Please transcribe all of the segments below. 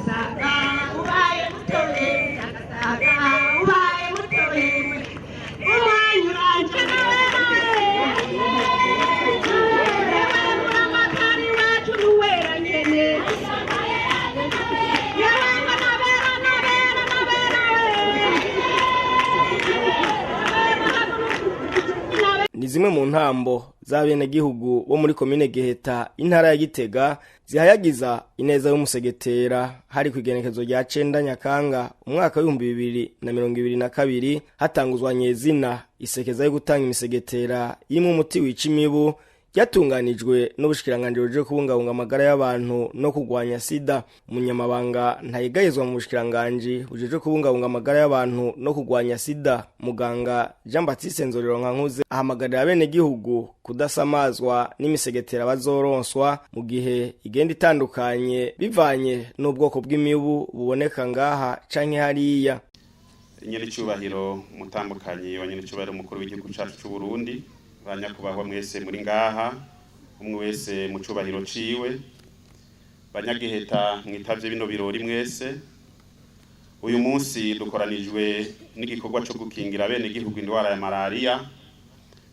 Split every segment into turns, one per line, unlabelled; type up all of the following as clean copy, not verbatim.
Ndagasaga ubaye mutoye, ndagasaga ubaye mutoye, umwanya uranje. Amatari wacu nuwera nyene, yewe ngo nabera nabera nabera.
Ni zimwe mu ntambo z'abenegihugu bo muri komine Giheta, intara ya Gitega, zihayagiza ineza y'umusegetera. Hari kw'igenekezo rya 9 Nyakanga umwaka w'2022 hatanguzwa nyezina isekeza yo gutanga imisegetera irimwo umuti wica imibu, ryatunganijwe n'ubushikiranganji bujejwe kubungabunga amagara y'abantu no kurwanya sida. Umunyamabanga ntayegayezwa mu bushikiranganji bujejwe kubungabunga amagara y'abantu no kurwanya sida, muganga Jean Baptiste Nzorironkankuze, ahamagarira abenegihugu kudasamazwa n'imisegetera bazoronswa mu gihe igenda itandukanye bivanye n'ubwoko bw'imibu buboneka ngaha canke hariya.
Nyenicubahiro umutambukanyi wa nyenicubahiro umukuru w'igihugu cacu c'u Burundi, banyakubahwa mwese muri ngaha, umwe wese mu cubahiro ciwe, banyagiheta mwitavye bino birori mwese, uyu munsi dukoranijwe n'igikorwa co gukingira bene igihugu indwara ya malaria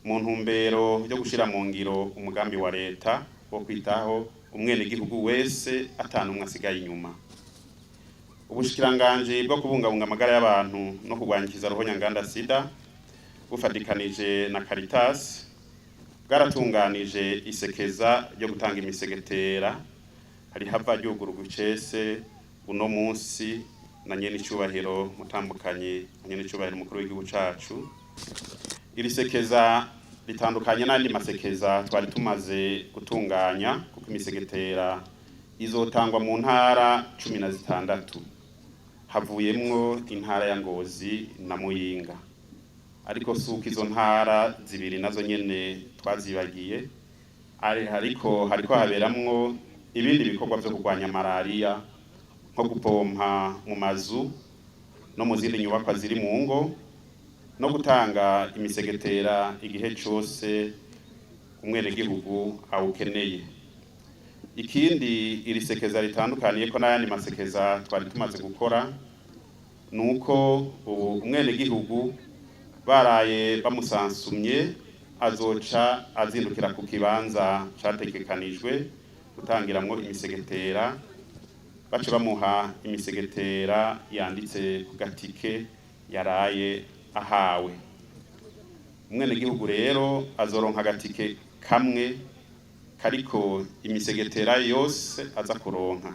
mu ntumbero yo gushira mu ngiro umugambi wa leta wo kwitaho umwenegihugu wese atanumwe asigaye inyuma. Ubushikiranganji bwo kubungabunga amagara y'abantu no kurwanya ikiza ruhonyanganda sida, bufatikanije na Caritas, bwaratunganije isekeza ryo gutanga imisegetera rihava ryugururwa icese uno munsi na nyenicubahiro mutambukanyi na nyenicubahiro umukuru w'igihugu cacu. Iri sekeza ritandukanye n'andi masekeza twari tumaze gutunganya, kuko imisegetera izotangwa mu ntara 16, havuyemwo intara ya Ngozi na Muyinga. Ariko suko izo ntara zibiri nazo nyene twazibagiye, ariko hariko haberamwo ibindi bikorwa vyo kurwanya malaria, nko gupompa mu mazu no mu zindi nyubakwa ziri mu ngo, no gutanga imisegetera igihe cose umwenegihugu awukeneye. Ikindi iri sekeza ritandukaniye ko n'ayandi masekeza twari tumaze gukora nuko ubu umwenegihugu baraye bamusansumye azoca azindukira ku kibanza categekanijwe gutangiramwo imisegetera, bace bamuha imisegetera yanditse ku gatike yaraye ahawe. Umwenegihugu rero azoronka agatike kamwe kariko imisegetera yose aza kuronka.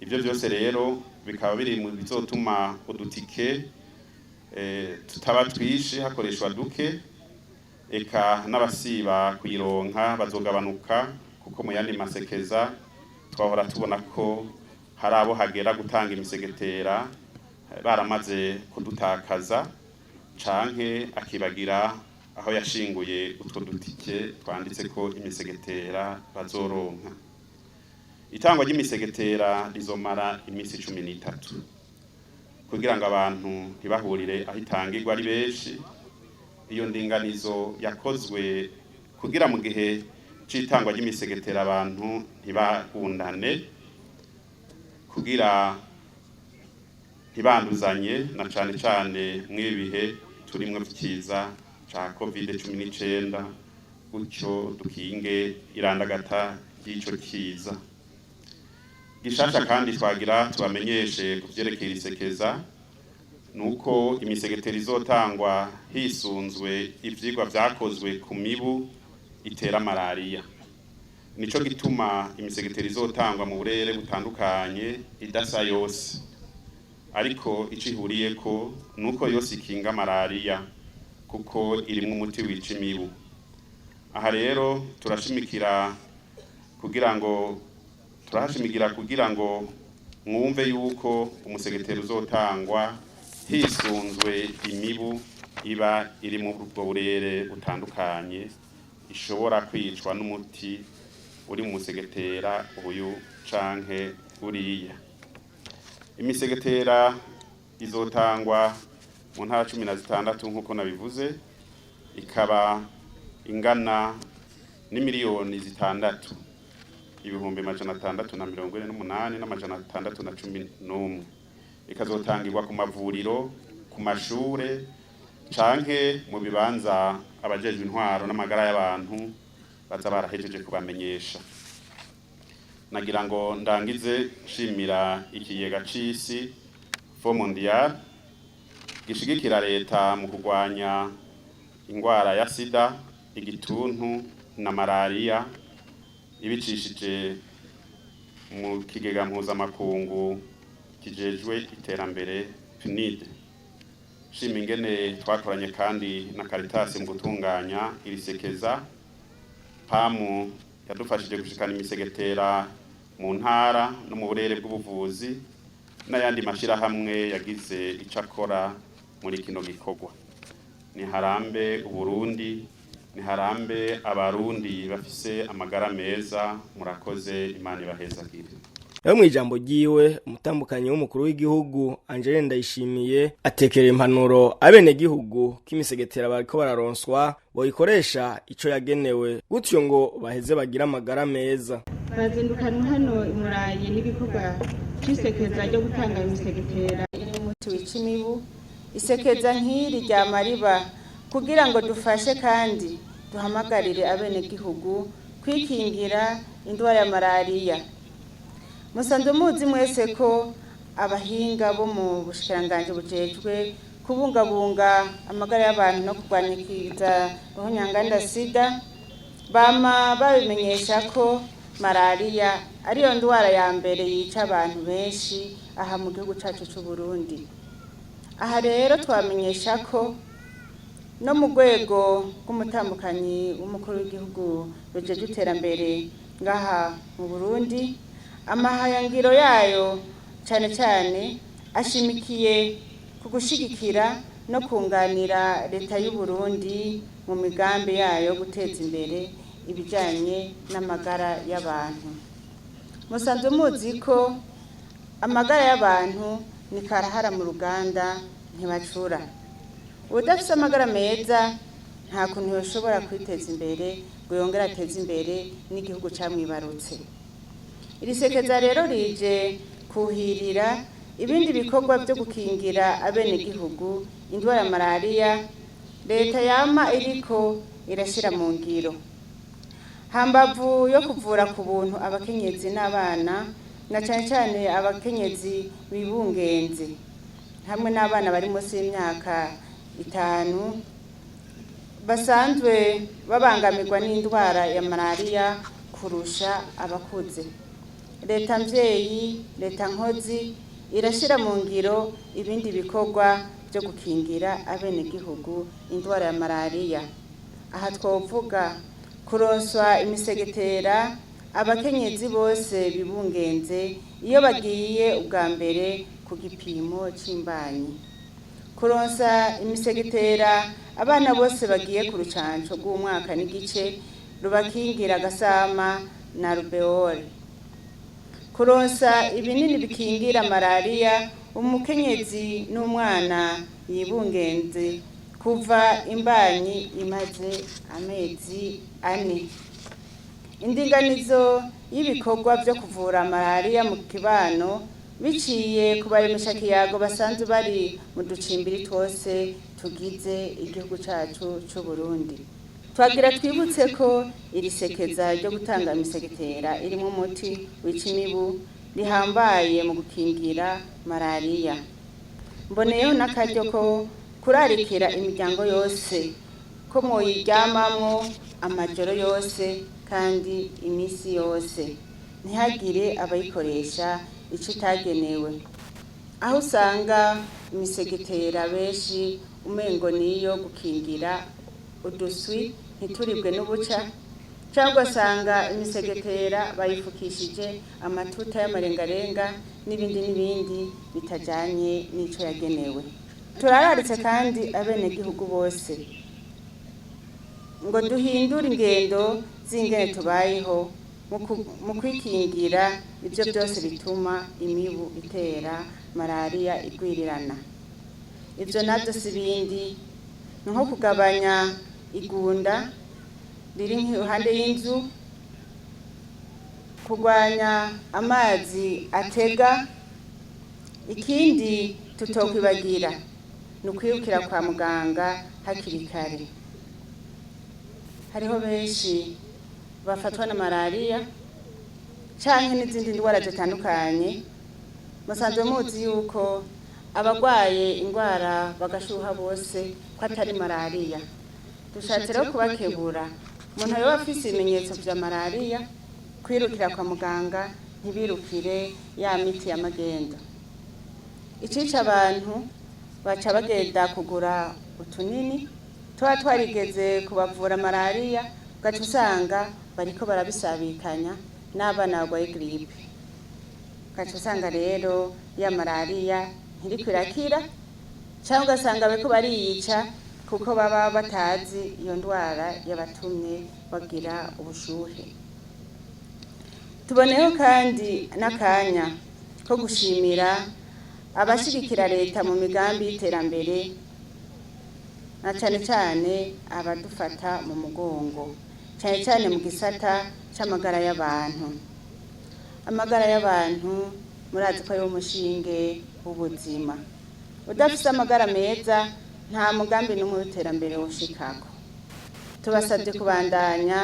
Ibyo byose rero bikaba biri mu bizotuma udutike tutaba twishi, hakoreshwa duke, eka n'abasiba kuyironka bazogabanuka, kuko mu yandi masekeza twahora tubona ko hari abo hagera gutanga imisegetera baramaze kudutakaza, canke akibagira aho yashinguye utwo dutike twanditse ko imisegetera bazoronka. Itangwa ry'imisegetera rizomara iminsi 13 kugira ngo abantu ntibahurire aho itangirwa ari benshi. Iyo ndinganizo yakozwe kugira mu gihe c'itangwa ry'imisegetera abantu ntibagundane, kugira ntibanduzanye, na cane cane mw'ibi bihe turimwo vy'ikiza ca COVID-19, gutyo dukinge irandagata ry'ico kiza gishasha. Kandi twagira tubamenyeshe ku vyerekeye irisekeza nuko imisegetera izotangwa hisunzwe ivyigwa vyakozwe ku mibu itera malaria. Nico gituma imisegetera izotangwa mu burere butandukanye idasa yose, ariko ico ihuriyeko nuko yose ikinga malaria kuko irimwo umuti wica imibu. Aha rero turashimikira kugira ngo turahashimigira kugira ngo mwumve yuko umusegetera uzotangwa hisunzwe imibu iba iri mu ubwo burere butandukanye ishobora kwicwa n'umuti uri mu musegetera uyu canke uriya. Imisegetera izotangwa mu ntara 16 nk'uko nabivuze, ikaba ingana n'imiliyoni 6. 648,611, ikazotangirwa ku mavuriro, ku mashure canke mu bibanza abajejwe intwaro n'amagara y'abantu baza barahejeje kubamenyesha. Nagira ngo ndangize nshimira ikigega c'isi, Fonds mondial, gishigikira leta mu kurwanya ingwara ya sida, igituntu na malariya, ibicishije mu kigega mpuzamakungu kijejwe iterambere, PNUD. Shima ingene twakoranye kandi na Caritas mu gutunganya iri sekeza. PAM yadufashije gushikana imisegetera mu ntara no mu burere bw'ubuvuzi, n'ayandi mashirahamwe yagize ico akora muri kino gikorwa. Niharambe Uburundi, niharambe Abarundi bafise amagara meza. Murakoze, Imana ibahezagire.
Nawe mu ijambo ryiwe, umutambukanyi w'umukuru w'igihugu Angeline Ndayishimiye atekerera impanuro abenegihugu k'imisegetera bariko bararonswa boyikoresha ico yagenewe, gutyo ngo baheze bagire amagara meza.
Bazindukanwa hano i Murayi n'igikorwa c'isekeza ryo gutanga imisegetera iri umuti wica imibu. Isekeza nk'iri rya mariba kugira ngo dufashe kandi duhamagarire abenegihugu kwikingira indwara ya malariya. Musanzwe muzi mwese ko abahinga bo mu bushikiranganji bujejwe kubungabunga amagara y'abantu no kurwanya ikiza ruhunyanganda sida bama babimenyesha ko malariya ariyo ndwara ya mbere yica abantu benshi aha mu gihugu cacu c'u Burundi. Aha rero twamenyesha ko no mu rwego rw'umutambukanyi w'umukuru w'igihugu rujejwe iterambere ngaha mu Burundi, amahangiro yayo cane cane ashimikiye ku gushigikira no kunganira leta y'u Burundi mu migambi yayo yo guteza imbere ibijanye n'amagara y'abantu. Musanzwe muzi ko amagara y'abantu ni karahara mu ruganda, ntibacura. Udafise amagara meza nta kuntu yoshobora kwiteza imbere ngo yongere ateze imbere n'igihugu camwibarutse. Iri sekeza rero rije kuhirira ibindi bikorwa byo gukingira abenegihugu indwara ya malariya leta yama iriko irashira mu ngiro. Hambavu yo kuvura ku buntu abakenyezi n'abana, na cane cane abakenyezi bibungenze hamwe n'abana bari munsi y'imyaka 5 basanzwe babangamirwa n'indwara ya malariya kurusha abakuze, leta mvyeyi, leta nkozi irashira mu ngiro ibindi bikorwa byo gukingira abenegihugu indwara ya malariya. Aha twovuga kuronswa imisegetera abakenyezi bose bibungenze iyo bagiye ubwa mbere ku gipimo c'imbanyi, kuronsa imisegetera abana bose bagiye ku rucanco rw'umwaka n'igice rubakingira agasama na rubeole, kuronsa ibinini bikingira malariya umukenyezi n'umwana yibungenze kuva imbanyi imaze amezi 4, indinganizo y'ibikorwa byo kuvura malariya mu kibano biciye ku baremeshakiyago basanzwe bari mu ducimbiri twose tugize igihugu cacu c'u Burundi. Twagira twibutse ko iri sekeza ryo gutanga imisegetera irimwo umuti wica imibu rihambaye mu gukingira malariya. Mboneyeho n'akaryo ko kurarikira imiryango yose ko mwoyiryamamwo amajoro yose kandi iminsi yose, ntihagire abayikoresha ico itagenewe. Aho usanga imisegetera benshi umengo niyo gukingira uduswi ntituribwe n'ubuca, cyangwa ugasanga imisegetera bayifukishije amatuta y'amarengarenga n'ibindi n'ibindi bitajanye n'ico yagenewe. Turararitse kandi abenegihugu bose ngo duhindure ingendo z'ingene tubayeho mu kwikingira ibyo byose bituma imibu itera malariya igwirirana. Ibyo nabyo si bindi, ni nko kugabanya igunda riri iruhande y'inzu. Kurwanya amazi atega. Ikindi tutokwibagira ni ukwirukira kwa muganga hakiri kare. Hariho benshi bafatwa na malariya canke n'izindi ndwara zitandukanye. Musanzwe muzi yuko abarwaye indwara bagashuha bose ko atari malariya. Dushatse rero kubakebura, umuntu yoba afise ibimenyetso vya malariya, kwirukira kwa muganga, ntibirukire ya miti y'amagendo. Icica abantu, baca bagenda kugura utunini tuba twarigeze kubavura malariya, ugaca usanga bariko barabisabikanya n'abana barwaye grippe, ugaca usanga rero ya malariya ntiriko irakira, cyangwa ugasanga bariko bariyica kuko baba batazi iyo ndwara yabatumye bagira ubushuhe. Tuboneyeho kandi n'akanya ko gushimira abashigikira leta mu migambi y'iterambere, na cane cane abadufata mu mugongo, cane cane mu gisata c'amagara y'abantu. Amagara y'abantu murazi ko ariwo mushinge w'ubuzima. Udafise amagara meza, nta mugambi n'umwe w'iterambere woshikako. Tubasabye kubandanya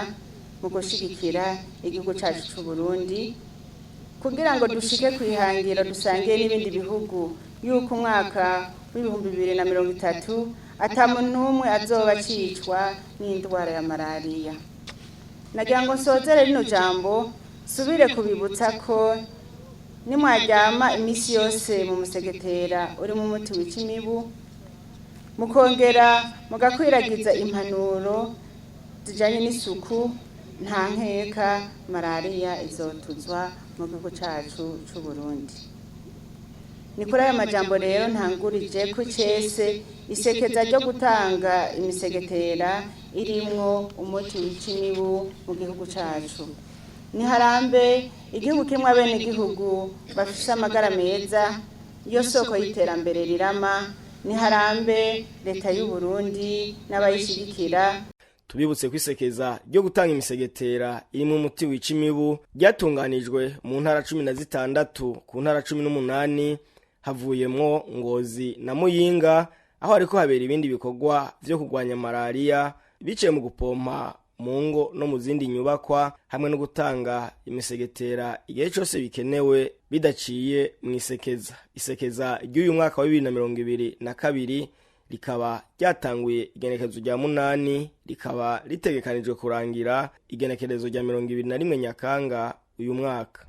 mu gushigikira igihugu cacu c'u Burundi kugira ngo dushike kw'ihangira dusangiye n'ibindi bihugu, yuko umwaka w'2030 ata muntu n'umwe azoba acicwa n'indwara ya malariya. Nagira ngo nsozere rino jambo subire kubibutsa ko nimwaryama iminsi yose mu musegetera urimo umuti wica imibu, mukongera mugakwiragiza impanuro zijanye n'isuku, nta nkeka malariya izotuzwa mu gihugu cacu c'u Burundi. Ni kuri ayo majambo rero ntangurije ko cese isekeza ryo gutanga imisegetera irimwo umuti wica imibu mu gihugu cacu. Niharambe igihugu kimwe, abenegihugu bafise amagara meza, iyo soko y'iterambere rirama. Niharambe leta y'u Burundi n'abayishigikira.
Tubibutse kwisekeza ryo gutanga imisegetera irimo umuti wica imibu ryatunganijwe mu ntara 16 ku ntara 18, havuyemwo Ngozi na Muyinga, aho hariko habera ibindi bikorwa vyo kurwanya malariya biciye mu gupompa mu ngo no mu zindi nyubakwa, hamwe no gutanga imisegetera igihe cose bikenewe bidaciye mu isekeza. Isekeza ry'uyu mwaka wa 2022 rikaba ryatanguye igenekerezo rya 8, rikaba ritegekanijwe kurangira igenekerezo rya 21 Nyakanga uyu mwaka.